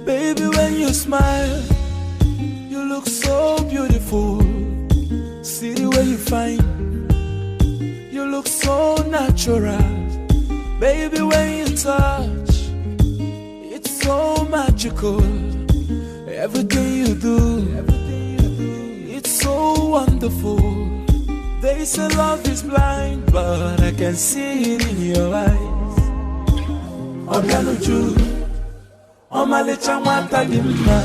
Baby, when you smile, you look so beautiful. See the way you fine, you look so natural. Baby, when you touch, it's so magical. Everything you do, it's so wonderful. They say love is blind, but I can see it in your eyes. Obianuju, ọmalịcha nwata dị mma.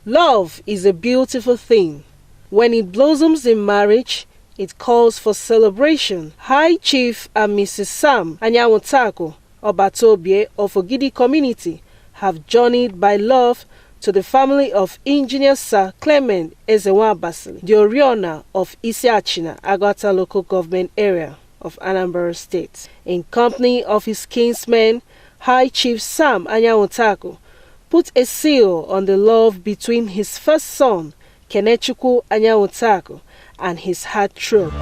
Love is a beautiful thing. When it blossoms in marriage, it calls for celebration. High Chief and Mrs. Sam Anyanwutaku Obatobie of Ogidi community have journeyed by love to the family of Engineer Sir Clement Ezenwabasili, the Oriona of Isiachina, Aguata Local Government Area of Anambra State. In company of his kinsmen, High Chief Sam Anyanwutaku put a seal on the love between his first son, Kenechukwu Anyanwutaku, and his heartthrob.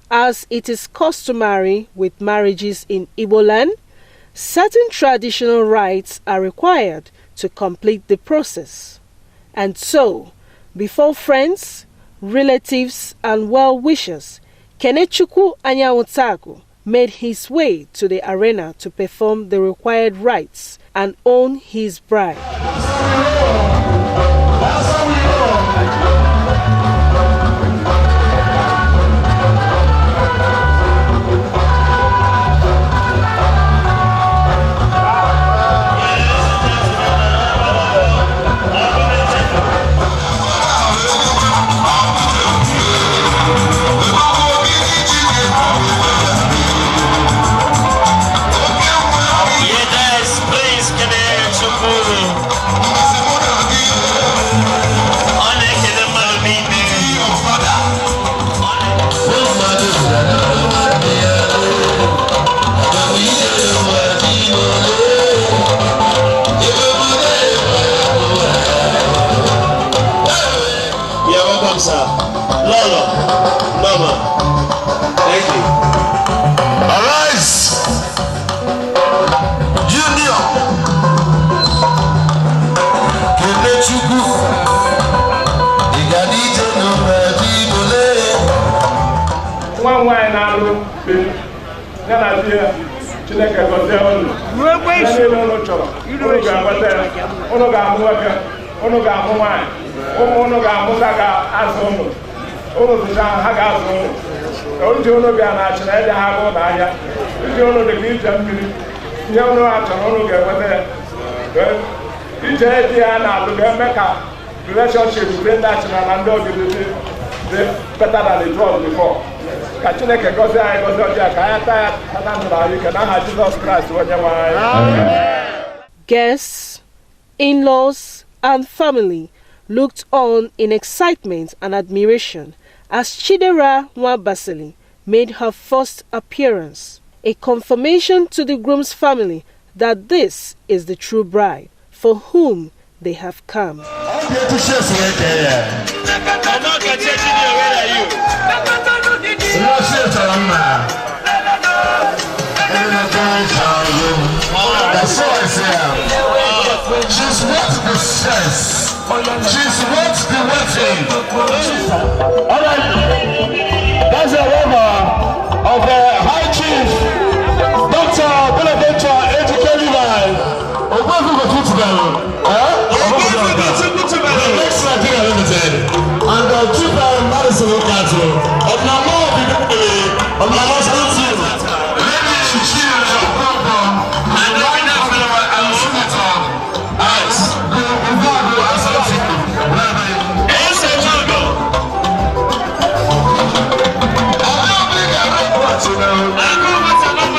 As it is customary with marriages in Igbo land, certain traditional rites are required to complete the process. And so, before friends, relatives, and well-wishers, Kenechukwu Anyanwutaku made his way to the arena to perform the required rites and own his bride. Yes, please, Kenechukwu. Ọ na-ekele mmadụ niile. You're welcome, sir. Lolo, Mama, thank you. Arise, Junior, Kenechukwu, Iganije n'Obedibole. Nwa m nwaanyị na-alụ di ya na di ya, Chineke gọzie unu. Ihe niile unu chọrọ, unu ga-enweta ya. Unu ga-amụ nwoke, unu ga-amụ nwaanyị, ụmụ unu ga-amụta ga-azụ unu, unu zụcha ha ga-azụ unu. Ije unu bịa na achịna eje ha agụ n'ahịa, ije unu dị ka ije mmiri. Ihe unu ha chọrọ, unu ga-enweta ya. Ije di ya na-alụ ga-eme ka relationship between ndị Achịna na ndị Ogidi dị better than it was before. Ka Chineke gọzie anyị, gọzie ọjọọ, ka anyị taa ya tata ndụ na ahụike n'aha Jizọs Kraịst onye nwe anyị. Guests, in-laws, and family looked on in excitement and admiration as Chidera Nwabasili made her first appearance, a confirmation to the groom's family that this is the true bride for whom they have come. Ọ dị etu chef wee kee ya. Ọmakachi Junior, where are you? Nwa chef chọrọ mma. That's all I say. She's worth the stress. She's worth the waiting. All right, that's the arrival of High Chief Dr. Bonaventure Ejike Levi. Ogbuefi Ugochukwu Tubelu. Eh? Ugochukwu Tubelu. Next Nigeria Limited. And Chief Madison Okato. Of Namo Bidukele. Of Namo School. Lady Chichire Okonkwo. And Governor and Senator. Yes. Ugogo Asante. Eze Jugo. Agụ bata.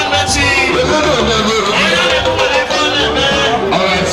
All right.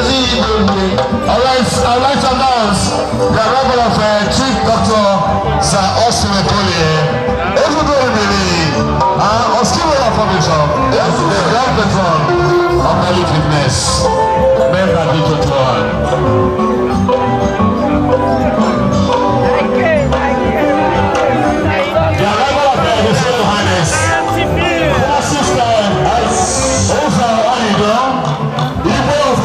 All right, I'd like to announce the arrival of Chief Doctor Sir Austin Okolie, Oskiwela Foundation, the grand patron of Nelly Fitness, member D21. The arrival of His Royal Highness, our sister, Osa Onido, Igwe of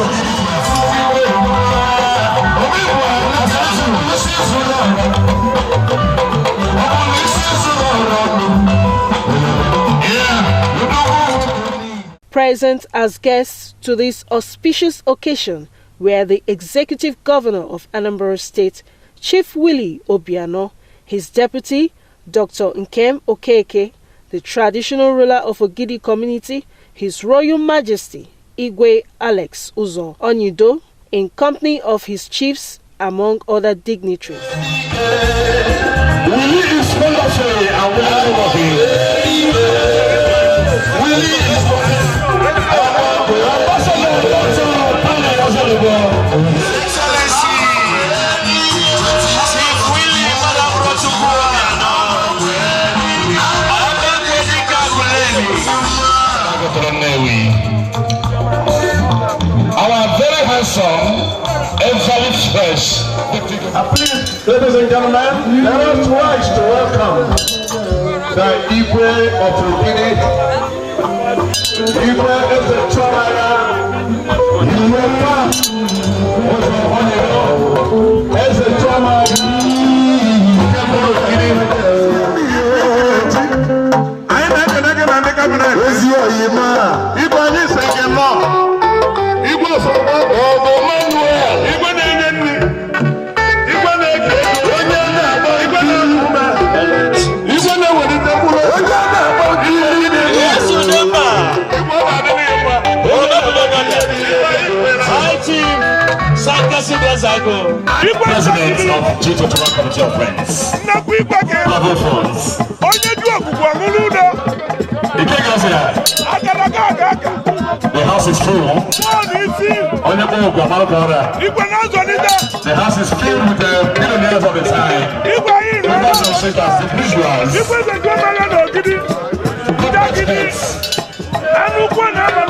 Present as guests to this auspicious occasion were the Executive Governor of Anambra State, Chief Willie Obiano, his deputy, Dr. Nkem Okeke, the traditional ruler of Ogidi community, His Royal Majesty Igwe Alex Uzo Onyido, in company of his chiefs, among other dignitaries. Willie is wonderful and we are worthy. Willie is wonderful. Ambassador Dr. Pane Ozelobo. Excellency, Chief Willie Madabrochukwu Obianọ, Ọbẹ̀gbẹ̀dìkà Guleli. Our very handsome and very fresh. Please, ladies and gentlemen, let us rise to welcome the Igwe of Ogidi, Igwe Eze Chomara, Igwe Pa, Ozo Onyedo, Eze Chomara, Igwe Ogidi. Anyị na-ekene gị na ndị cabinet. Ezi oyi ma. Igwe anyị sị gị nọ. Igwe osogbo. Ọbụ Manuel. Igwe na-enye nri. Igwe na-eke ego. Onye na-agba Igwe na-akụ ume. Igwe na-ewelite mkpụrụ. Onye na-agba Igwe na-enye. Yesu Demba. Igwe ọ na-adịghị mma. Igwe igwe na- High Chief Sakasi Dezago. Igwe President of G21 Committee of Friends. nnukwu igwe ka ị bụ. Global Funds. Onye ju okwukwe ọṅụrụ udo. Ike Gazia, Agadaga aga aka. the house is full. Mmụọ na isi. Onye kpọrọ okwu amalụ ka ọrịa. Igwe na-azọlite. The house is filled with the billionaires of the time. Igwe anyị rere. Members of sisters, the visuals. Igwe eze ju ọmara na ogidi. Ndagidi. Anụ ukwu na-aba.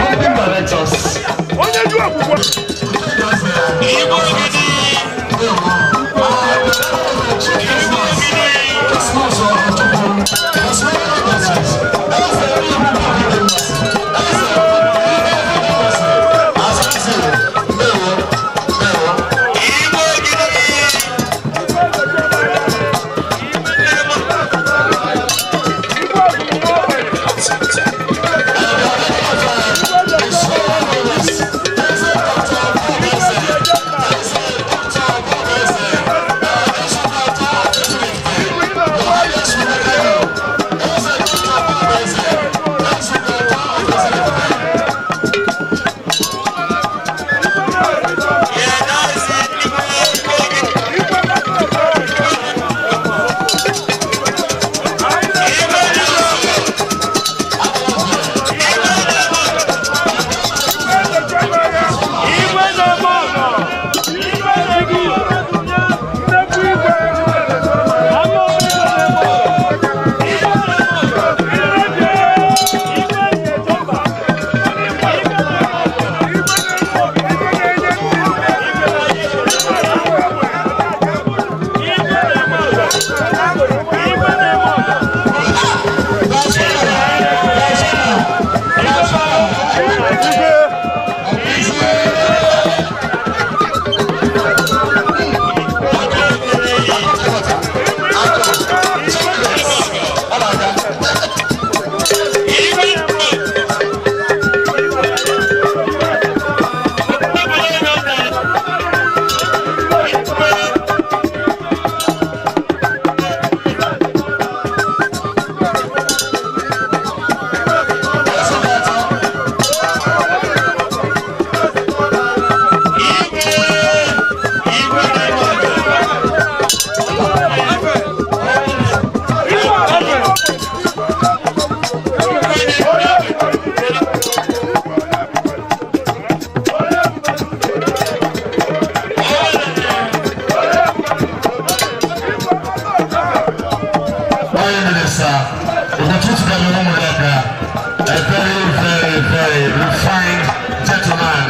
A very, very, very refined gentleman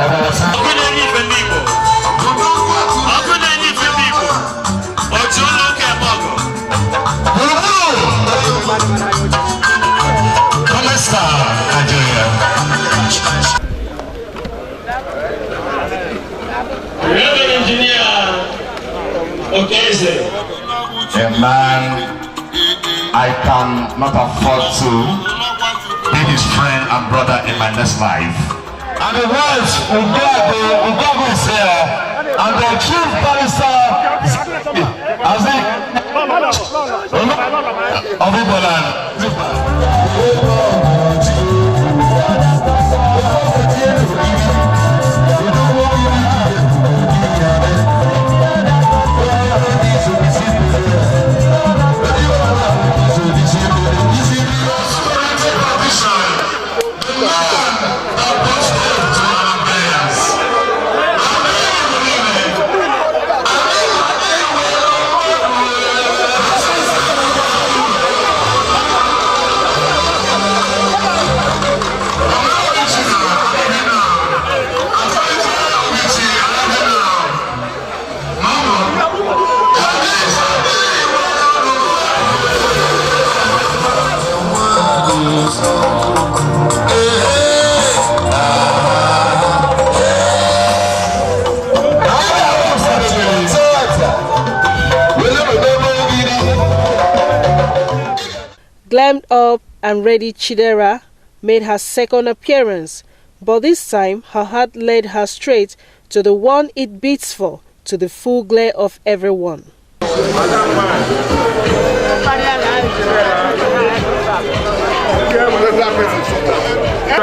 of our time. Ọkụ na-enye ife ndị Igbo. Ọkụ na-enye ife ndị Igbo. Otu ụlọ ụka eme ọgụ. Come star, Nigeria. Reverend Engineer Okeze. A man I cannot afford to be his friend and brother in my next life. And the wife, Ugago, is here, and the chief barrister, Azik of Igboland. Glammed up and ready, Chidera made her second appearance, but this time her heart led her straight to the one it beats for, to the full glare of everyone.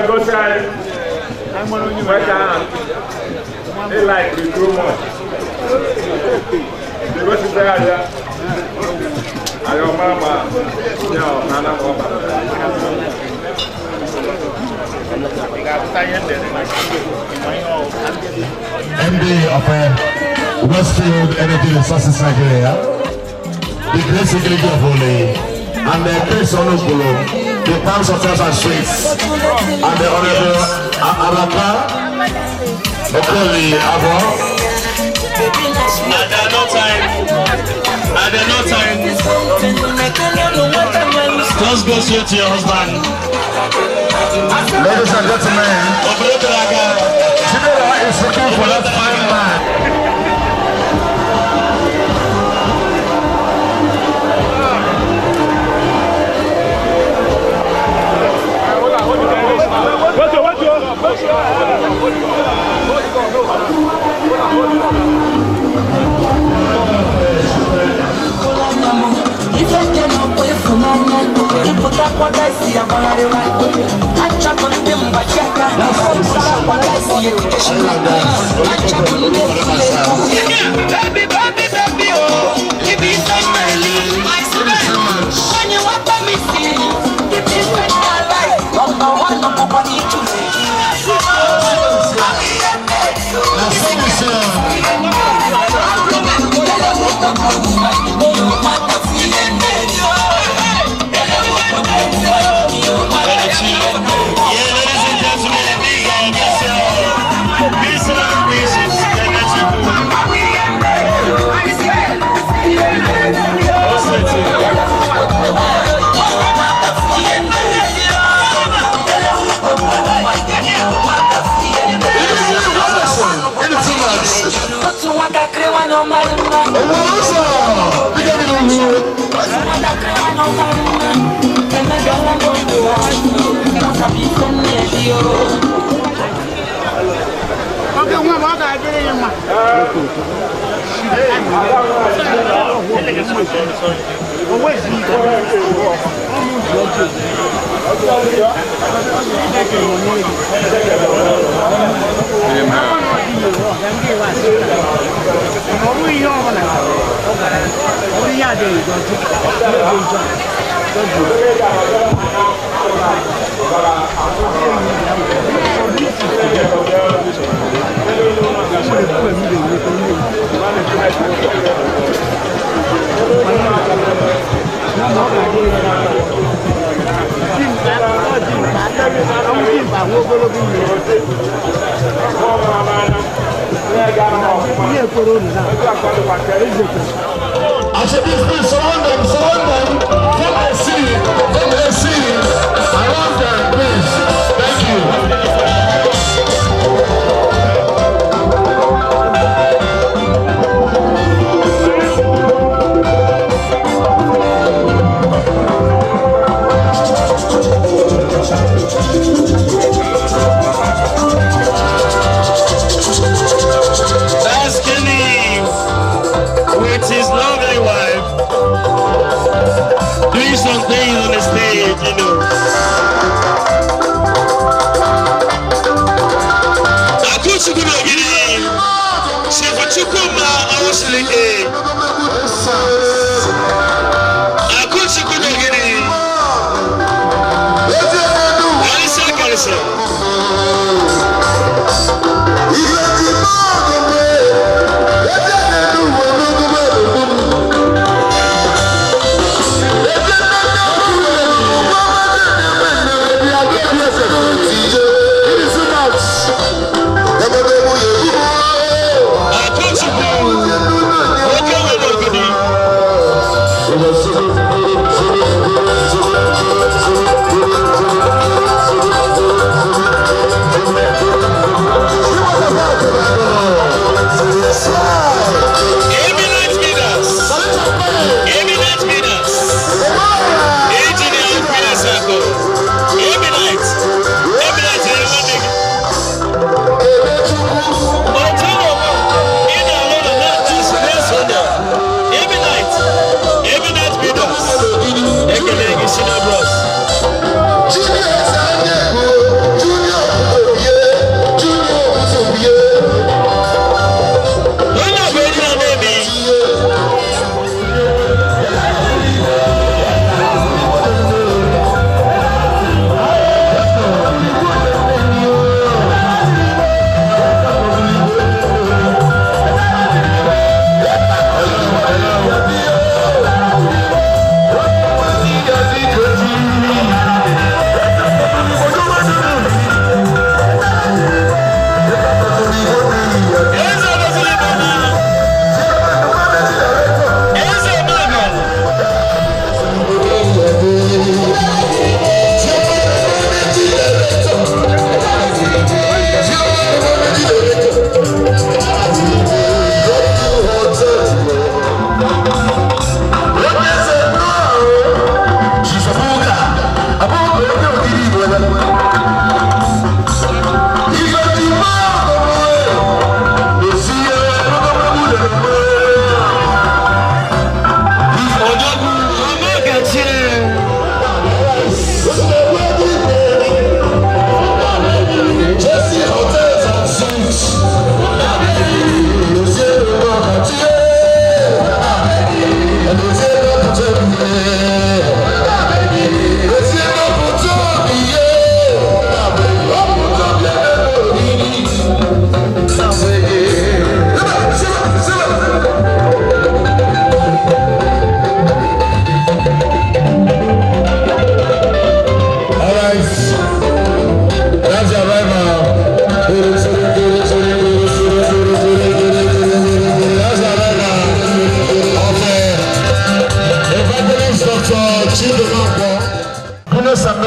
Gosi anyị nweta ahụ ị like it too much. Egosite ya ya anyị ọma ma ya ọ na ana ọ bara. MD of Westfield Energy Resources Nigeria, the great security of Ole, and the Chris Onukulu, the Palms Hotels and Suites, and the Honorable Araka Okoli Abo. At the no time. At the no time. Just go straight to your husband. Ladies and gentlemen, Operator Aka. Chidera is looking for that fine man. Baby, baby, baby, oh, you be so smiling. When you want me see, you be my life. Number one, number one, you Yeah, ladies and gentlemen, these are Mr. and Mrs. Kenechukwu. I said, please, please, surround them, surround them. Come and see, come and see. Surround them, please. Thank you. That's Kenny with his lovely wife doing some things on the stage, you know. Akuchukwu Nogidi, Chief Chukwuma Awusilike. Akuchukwu Nogidi, Alisa Kalisa. Akuchukwu, nwoke nwere ogidi.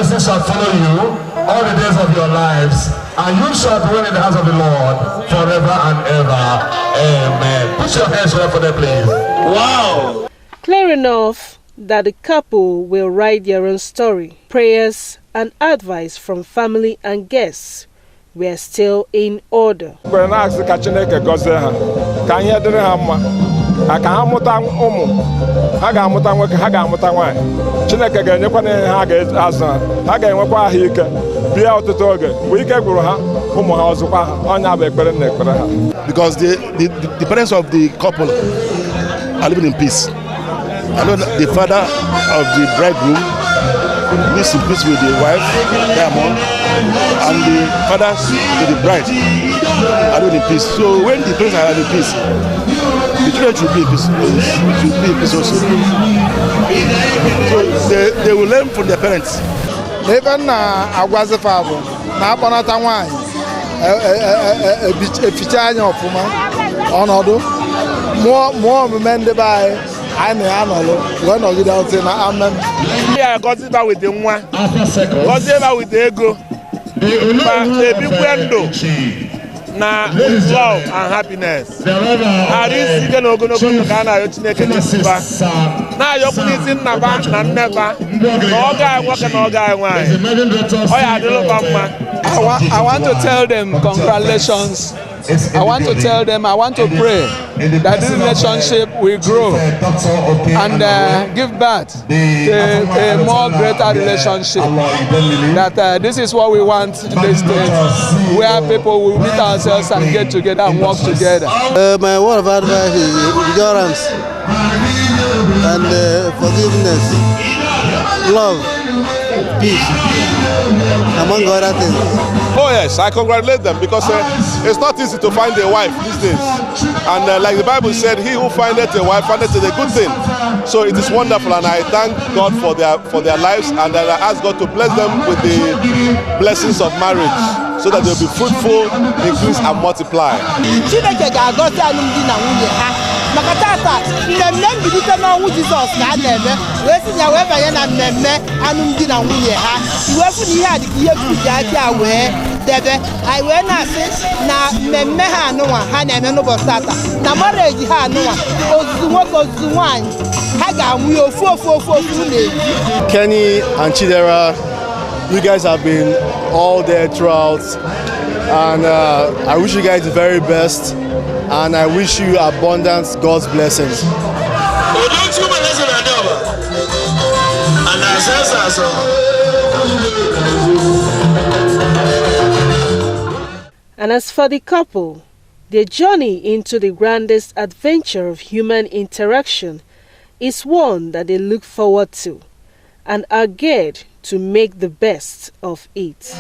mercy shall follow you all the days of your lives, and you shall dwell in the house of the Lord forever and ever. Amen. Put your hands up for them, please. Wow. Clear enough that the couple will write their own story. Prayers and advice from family and guests were still in order. Kwere na-asị ka Chineke gọzie ha, ka ihe dịrị ha mma, ka ha mụta ụmụ ha, ga-amụta nwoke, ha ga-amụta nwaanyị. Chineke ga-enyekwa ihe ha ga-azụ ha, ha ga-enwekwa ahụike bie ọtụtụ oge. Mgbe ike gwụrụ ha, ụmụ ha ọzụkwa ha. Ọnya bụ ekpere na ekpere ha. Because the parents of the couple are living in peace. I know that the father of the bridegroom lives in peace with the wife, Diamond, and the father to the bride are living in peace. So when the parents are in peace, the children should be in peace, should be in peace also. So they will learn from their parents. Na ebe m na-agwazifa bụ na akpọnata nwaanyị, eficha anya ọfụma, ọnọdụ mụọ mụọ omume ndị be anyị, anyị na ya nọlụ wee nọgide ntị na amen. Ya gọzie ba with nwa, gọzie ba with ego, ma ebikwe ndụ na love and happiness, arụ isi ike na ogologo ndụ ka a na-arịọ Chineke n'isi ba, na-ayọkwu n'isi nna ba na nne ba na ọgọ anyị nwoke na ọgọ anyị nwaanyị. Ọ ya adịlụba mma. I want to tell them congratulations. I want to tell them, I want to pray that this relationship will grow and give birth to a more greater relationship. That this is what we want in this state, where people will meet ourselves and get together and work together. My word of advice is endurance and forgiveness, love, peace, among other things. Oh yes, I congratulate them because it's not easy to find a wife these days. And like the Bible said, he who findeth a wife findeth a good thing. So it is wonderful, and I thank God for their lives, and I ask God to bless them with the blessings of marriage, so that they'll be fruitful, increase and multiply. Chineke ga-agọzi alụmdi na nwunye ha, maka tata mmemme mbilite n'ọnwụ Jizọs ka a na-eme, wee si ya wee banye na mmemme alụmdi na nwunye ha, iwee fụ na ihe a dịka ihe Chukwu ji aka ya wee debe anyị, wee na-asị na mmemme ha anụnwa ha na-eme n'ụbọchị tata na marriage ha anụnwa, ozuzu nwoke, ozuzu nwaanyị, ha ga-anwụ ya ofu ofu ofu ofu na-eji. Kenny and Chidera, you guys have been all there throughout, and I wish you guys the very best, and I wish you abundant God's blessings. Odochukwu Meleze na ndị ọba a na-asa asa asọ. And as for the couple, their journey into the grandest adventure of human interaction is one that they look forward to and are geared to make the best of it.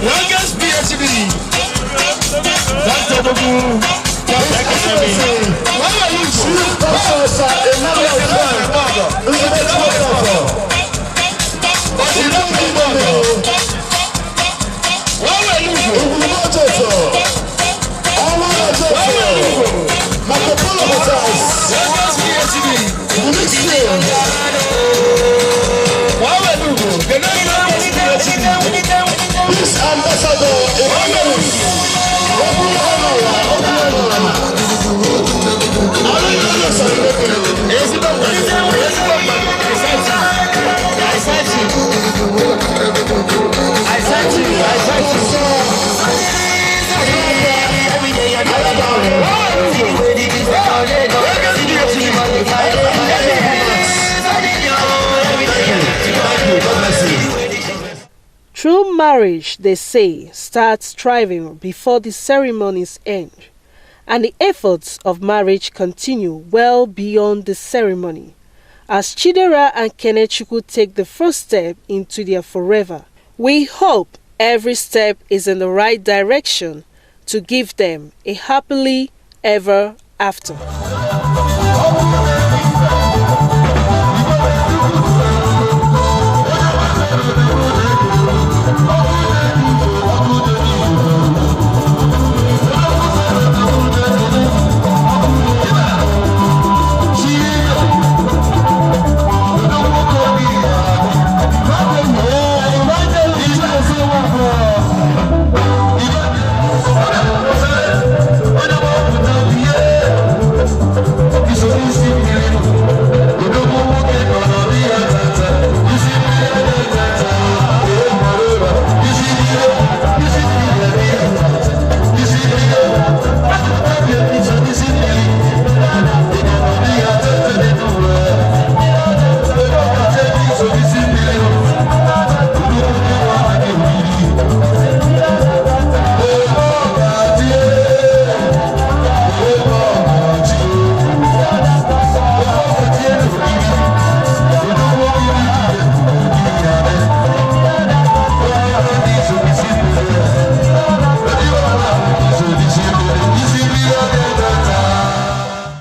Youngest PhD. Dr. Bogu. True marriage, they say, starts thriving before the ceremonies end, and the efforts of marriage continue well beyond the ceremony. As Chidera and Kenechukwu take the first step into their forever, we hope every step is in the right direction to give them a happily ever after.